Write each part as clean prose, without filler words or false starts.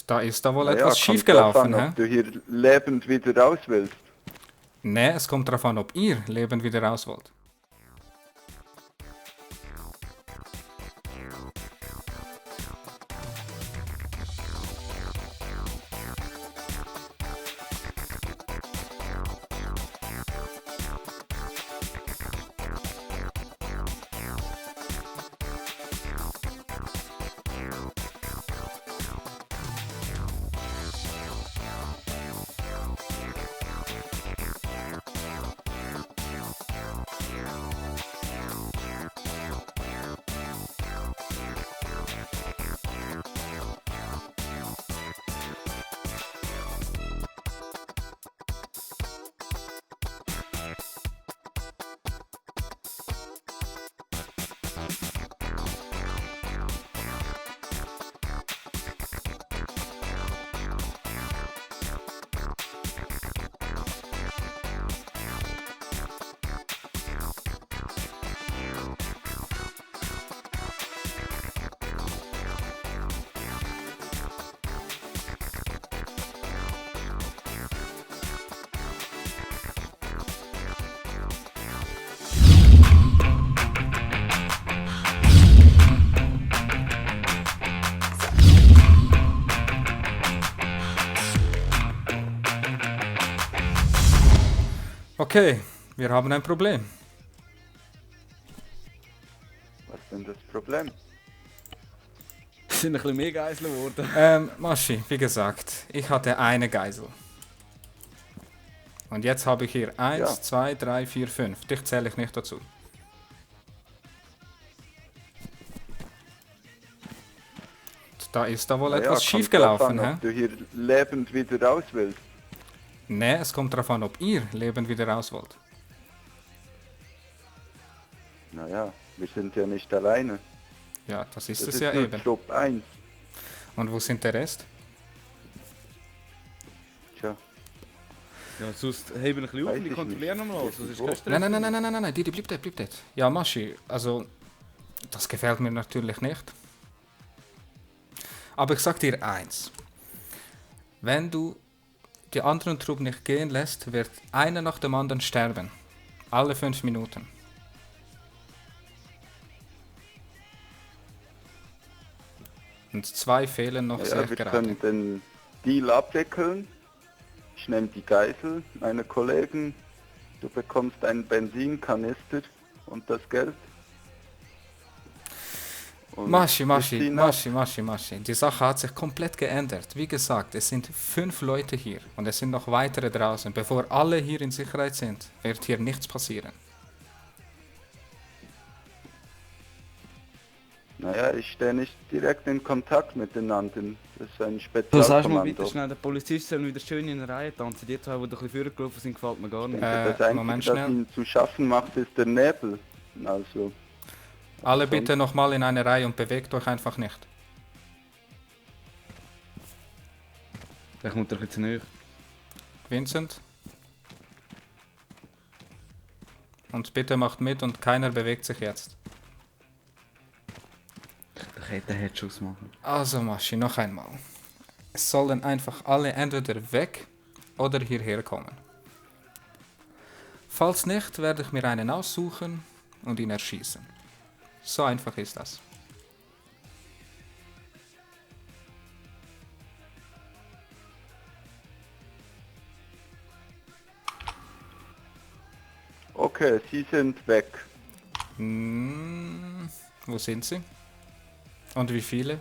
Da ist da wohl Naja, etwas kommt drauf schiefgelaufen, an, hä? ob du hier lebend wieder raus willst. Ne, es kommt darauf an, ob ihr lebend wieder raus wollt. Okay, wir haben ein Problem. Was ist denn das Problem? Es sind ein bisschen mehr Geiseln geworden. Maschi, wie gesagt, ich hatte eine Geisel. Und jetzt habe ich hier 1, Ja. 2, 3, 4, 5. Dich zähle ich nicht dazu. Da ist da wohl Naja, etwas kommt schiefgelaufen, drauf an, hä? ob du hier lebend wieder raus willst. Ne, es kommt darauf an, ob ihr lebend wieder raus wollt. Naja, wir sind ja nicht alleine. Ja, das ist Das es ist ja nur eben. Job 1. Und wo sind der Rest? Tja, Ja, sonst heben wir ein bisschen auf Weiß und die ich kontrollieren nicht. nochmal alles. Das ist Wo? kein Stress. Nein, die bleibt dort. Ja, Maschi, also, das gefällt mir natürlich nicht. Aber ich sag dir eins. Wenn du die anderen Truppen nicht gehen lässt, wird einer nach dem anderen sterben. Alle 5 Minuten. Und 2 fehlen noch, sehe naja, ich wir gerade. können den Deal abwickeln. Ich nehme die Geisel, meine Kollegen. Du bekommst einen Benzinkanister und das Geld. Und Maschi. wir ziehen ab. Die Sache hat sich komplett geändert. Wie gesagt, es sind 5 Leute hier und es sind noch weitere draußen. Bevor alle hier in Sicherheit sind, wird hier nichts passieren. Naja, ich stehe nicht direkt in Kontakt mit den anderen. Das ist ein Du sagst mal bitte Spezialkommando. schnell, der Polizist soll wieder schön in der Reihe tanzen. Die zwei, die ein bisschen vorgelaufen sind, gefällt mir gar nicht. Das Einzige, Moment das schnell. ihn zu schaffen macht, ist der Nebel. Also, Alle bitte nochmal in eine Reihe und bewegt euch einfach nicht. Der kommt ein bisschen zu nahe. Vincent? Und bitte macht mit und keiner bewegt sich jetzt. Der könnte einen Headschuss machen. Also Maschi, noch einmal. Es sollen einfach alle entweder weg oder hierher kommen. Falls nicht, werde ich mir einen aussuchen und ihn erschießen. So einfach ist das. okay, sie sind weg. Wo sind sie? Und wie viele?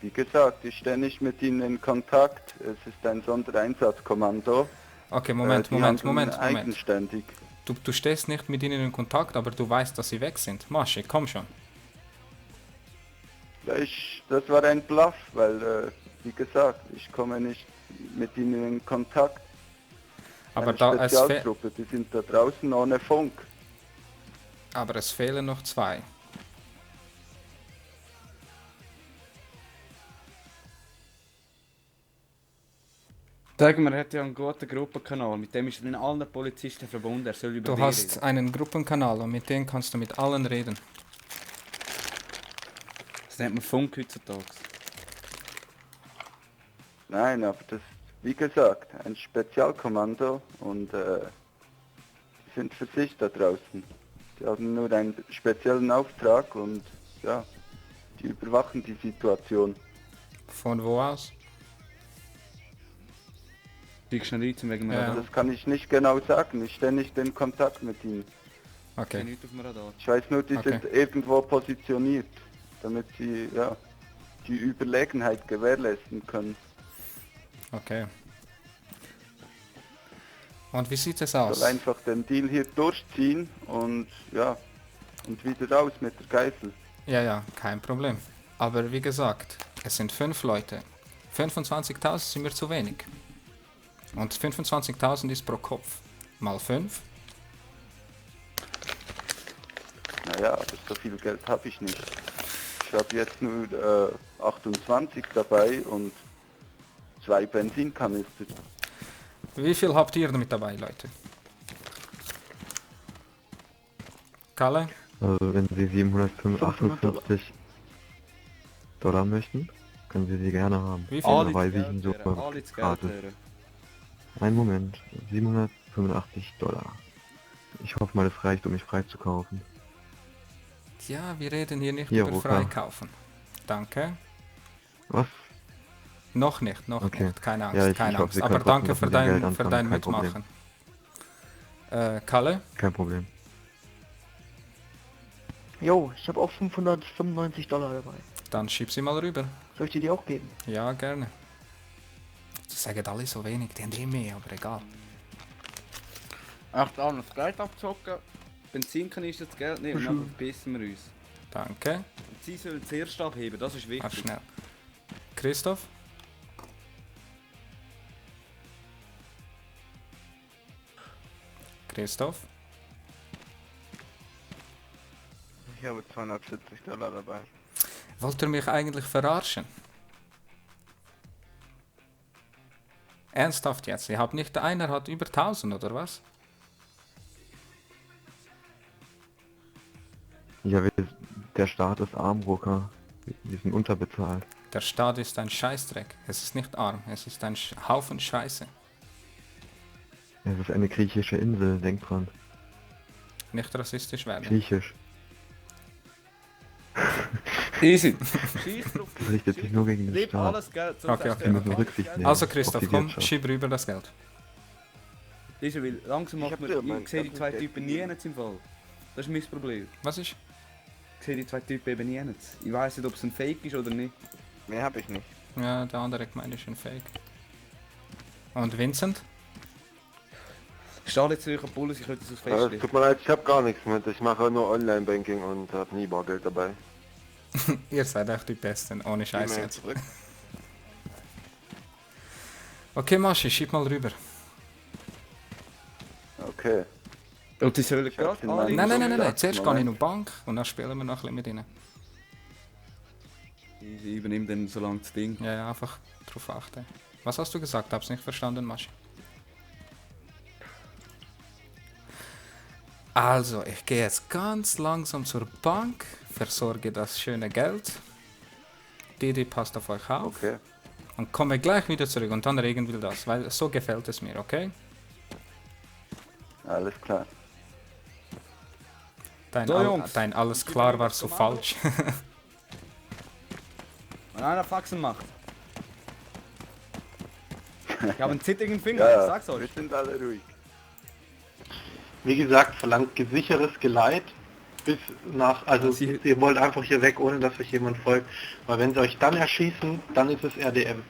Wie gesagt, ich stehe nicht mit ihnen in Kontakt. Es ist ein Sondereinsatzkommando. Okay, Die Moment. handeln eigenständig. Du stehst nicht mit ihnen in Kontakt, aber du weißt, dass sie weg sind. Maschi, komm schon. Das war ein Bluff, weil, wie gesagt, ich komme nicht mit ihnen in Kontakt. Aber, Eine da, es fe Spezialtruppe, die sind da draußen ohne Funk. aber es fehlen noch 2. Sagen wir, er hat ja einen guten Gruppenkanal. Mit dem ist er mit allen Polizisten verbunden. Er soll über Du die hast reden. einen Gruppenkanal und mit dem kannst du mit allen reden. Das nennt man Funk heutzutage. Nein, aber das, wie gesagt, ein Spezialkommando und die sind für sich da draußen. Die haben nur einen speziellen Auftrag und ja, die überwachen die Situation. Von wo aus? Kriegst du noch nichts wegen dem Ja. Radar? Das kann ich nicht genau sagen, ich stehe nicht in Kontakt mit ihnen. Okay. Okay, Nichts auf dem Radar. Ich weiß nur, die Okay. sind irgendwo positioniert, damit sie ja, die Überlegenheit gewährleisten können. okay. Und wie sieht es Ich aus? soll einfach den Deal hier durchziehen und ja, und wieder raus mit der Geißel. Ja, ja, kein Problem. Aber wie gesagt, es sind 5 Leute. 25.000 sind mir zu wenig. Und 25.000 ist pro Kopf. Mal 5. Naja, aber so viel Geld habe ich nicht. Ich habe jetzt nur 28 dabei und 2 Benzinkanister. Wie viel habt ihr mit dabei, Leute? Kalle? Also wenn Sie 758 Dollar möchten, können Sie sie gerne haben. Wie viel? Alle Weil das ich ihn Geld so wäre, alle das Geld gratis. wäre. Einen Moment, 785 Dollar. Ich hoffe mal, es reicht, um mich freizukaufen. Ja, wir reden hier nicht Hier, über Ruka. Freikaufen. Danke. Was? Noch nicht, noch Okay. nicht. Keine Angst, Ja, ich keine hoffe, Angst. Sie Aber können danke trotzdem für was mit dem dein, Geld für anfangen, dein kein Problem. Mitmachen. Kalle? Kein Problem. Jo, ich habe auch 595 Dollar dabei. Dann schieb sie mal rüber. Soll ich dir die auch geben? Ja, gerne. Sie sagen alle so wenig, die haben eh mehr, aber egal. Echt auch noch das Geld abzocken, Benzinkanister das Geld nehmen und dann verpissen wir uns. Danke. Und sie sollen zuerst abheben, das ist Mach wichtig. schnell. Christoph? Christoph? Ich habe 270 Dollar dabei. Wollt ihr mich eigentlich verarschen? Ernsthaft jetzt? Ihr habt nicht, einer hat über 1000 oder was? Ja, der Staat ist arm, Rucker. Wir sind unterbezahlt. Der Staat ist ein Scheißdreck. Es ist nicht arm, es ist ein Haufen Scheiße. Es ist eine griechische Insel, denkt dran. Nicht rassistisch werden. Griechisch. Easy. Schieß drauf. Das richtet sich nur gegen den Gib Staat. alles Geld. sonst Okay, hast du okay. Wir müssen alles Rücksicht Geld. nehmen. Also auf Christoph, die komm, Wirtschaft. schieb rüber das Geld. Easy, weil langsam Ich macht hab man... dir mein Ich sehe die zwei ganzes Geld Typen nie im Fall. Das ist mein Problem. Was ist? Ich sehe die zwei Typen eben nie. Ich weiß nicht, ob es ein Fake ist oder nicht. Mehr habe ich nicht. Ja, der andere gemeint ist ein Fake. Und Vincent? Steht jetzt euch am Puls, ich könnte es aus Es festlegen. tut mir leid, ich habe gar nichts mit. Ich mache nur Online-Banking und habe nie Bargeld dabei. Ihr seid echt die Besten, ohne Scheiß E-Mail jetzt. zurück. Okay, Maschi, schieb mal rüber. Okay. Und die sollen hab's gerade in alle... meinem- Nein. Zuerst gehe ich Moment. in die Bank und dann spielen wir noch ein bisschen mit ihnen. Ich übernehme dann so lange das Ding. Ja, ja, einfach drauf achten. Was hast du gesagt? Hab's nicht verstanden, Maschi. Also, ich gehe jetzt ganz langsam zur Bank, versorge das schöne Geld. Didi passt auf euch auf Okay. und komme gleich wieder zurück und dann regeln wir das, weil so gefällt es mir, okay? Alles klar. So, Jungs. Dein alles klar war so falsch. Wenn einer Faxen macht. Ich habe einen zittrigen Finger, Ja, ich sag's wir euch. sind alle ruhig. Wie gesagt, verlangt sicheres Geleit bis nach, also Sie- ihr wollt einfach hier weg, ohne dass euch jemand folgt, weil wenn sie euch dann erschießen, dann ist es RDM.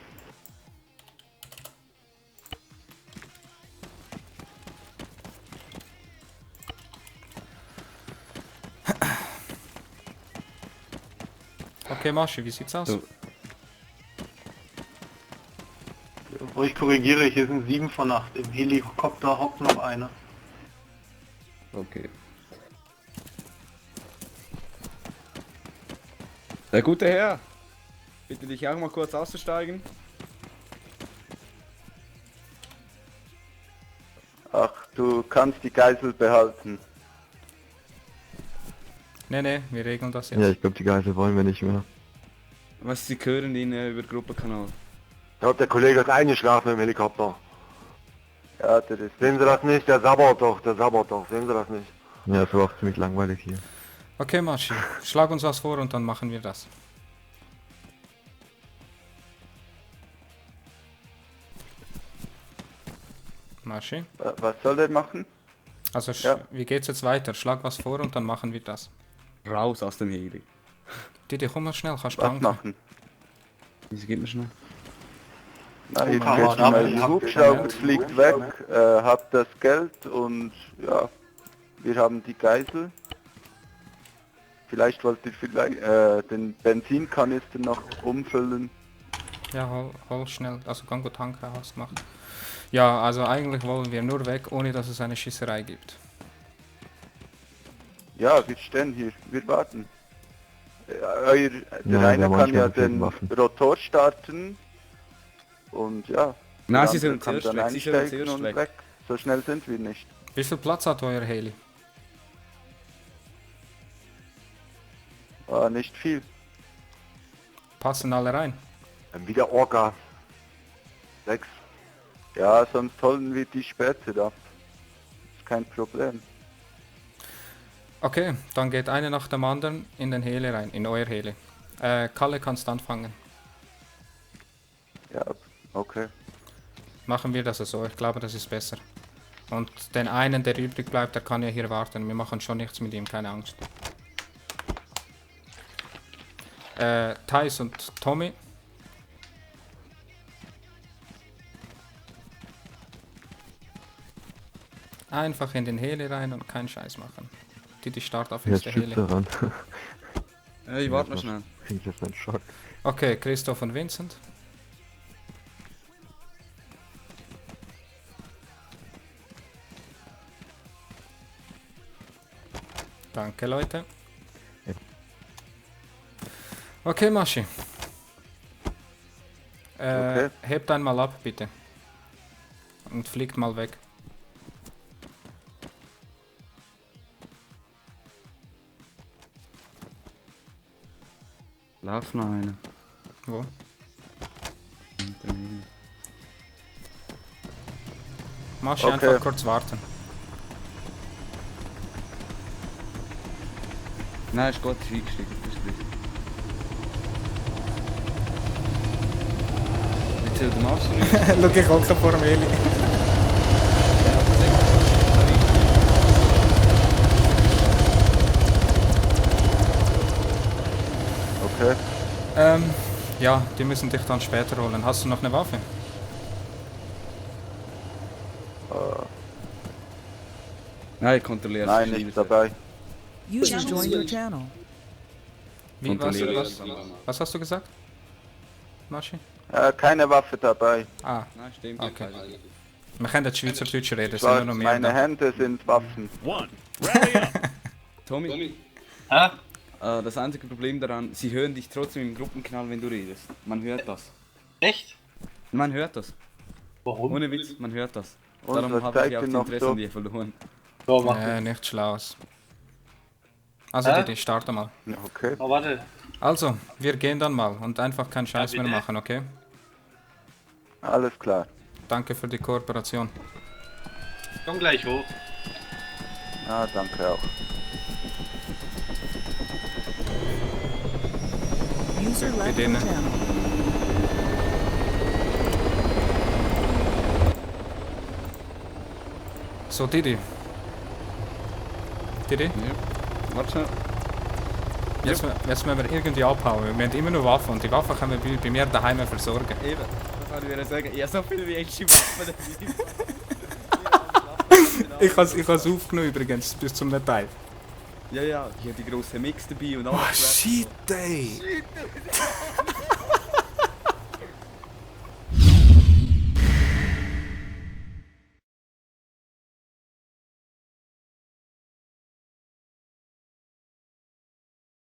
Okay, Maschi, wie sieht's aus? So. Wo ich korrigiere, hier sind 7 von 8. Im Helikopter hockt noch einer. Okay. Der gute Herr, bitte dich auch mal kurz auszusteigen. Ach, du kannst die Geisel behalten. Nee, wir regeln das jetzt. Ja, ich glaube, die Geisel wollen wir nicht mehr. Was Sie hören ihn über Gruppenkanal. Ich glaube, der Kollege ist eingeschlafen im Helikopter. Ja, der ist... Sehen Sie das nicht? Der sabbert doch, Sehen Sie das nicht? Ja, ist aber auch ziemlich langweilig hier. Okay, Maschi, schlag uns was vor und dann machen wir das. Maschi? Was soll er machen? Also, Ja. wie geht's jetzt weiter? Schlag was vor und dann machen wir das. Raus aus dem Heli. Didi, komm mal schnell, kannst Was tanken. machen? Wieso geht mir schnell? Na, ich Fahr gehe mal mal, ab, der ich hab Hubschrauber schon fliegt weg, hab das Geld und ja, wir haben die Geisel. Vielleicht wollt ihr vielleicht den Benzinkanister noch umfüllen. Ja, hol schnell, also kann gut tanken, hast gemacht. Ja, also eigentlich wollen wir nur weg, ohne dass es eine Schießerei gibt. Ja, wir stehen hier, wir warten. Der Ja, eine wir haben kann ja manchmal den viele Waffen. Rotor starten und ja. Nein, der sie andere sind kann zuerst dann weg, sie sind einsteigen zuerst und weg. weg. So schnell sind wir nicht. Wie viel Platz hat euer Heli? Nicht viel. Passen alle rein? Wieder Orca. 6. Ja, sonst holen wir die später ab. Ist kein Problem. Okay, dann geht eine nach dem anderen in den Heli rein, in euer Heli. Kalle, kannst anfangen. Ja, okay. Machen wir das so, ich glaube, das ist besser. Und den einen, der übrig bleibt, der kann ja hier warten. Wir machen schon nichts mit ihm, keine Angst. Thais und Tommy. Einfach in den Heli rein und keinen Scheiß machen. Die Start auf Jetzt der Heli. Schütze ran. Ja, ich warte mal schnell. Krieg ich jetzt einen Schock. Okay, Christoph und Vincent. Danke, Leute. Ja. Okay, Maschi. Okay. Hebt einmal ab, bitte. Und fliegt mal weg. Lauf noch eine. Wo? Hinter mir. Maschi, Okay. einfach kurz warten. Nein, ist gut, ist eingestiegen. Das ist gut. Jetzt soll der Marsch rein. Schau, ich hocke vor dem Heli. Okay. Ja, die müssen dich dann später holen. Hast du noch eine Waffe? Nein, ich kontrolliere es. Nein, nicht dabei. User joined your channel. Wie, Kontrolliere was hast du gesagt? Maschi? Keine Waffe dabei. Ah, Nein, stimmt. Okay. wir können jetzt Schweizerdeutsch reden, es Schwarz, sind nur noch mehr meine da. Hände sind Waffen. Tommy, Hä? das einzige Problem daran, sie hören dich trotzdem im Gruppenknall, wenn du redest. Man hört das. Echt? Man hört das. Warum? Ohne Witz, man hört das. Und Darum was habe ich zeigt auch ihr das noch Interesse so? an dir verloren. So, mach Nicht schlaus. Also, Hä? Didi, starte mal. Okay. Oh, warte. Also, wir gehen dann mal und einfach keinen Scheiß Ja, mehr bitte. machen, okay? Alles klar. Danke für die Kooperation. Komm gleich hoch. Danke auch. User left Bitte, your ne? channel. So, Didi. Didi, Ja. Warte schnell. jetzt müssen wir irgendwie abhauen. Wir haben immer noch Waffen und die Waffen können wir bei mir daheim versorgen. Eben, das kann ich wieder sagen. Ich habe so viel wie englische Waffen. Ich habe es aufgenommen übrigens, bis zum Detail. Ja, ja, ich habe die grossen Mix dabei und alles. Oh, shit, ey!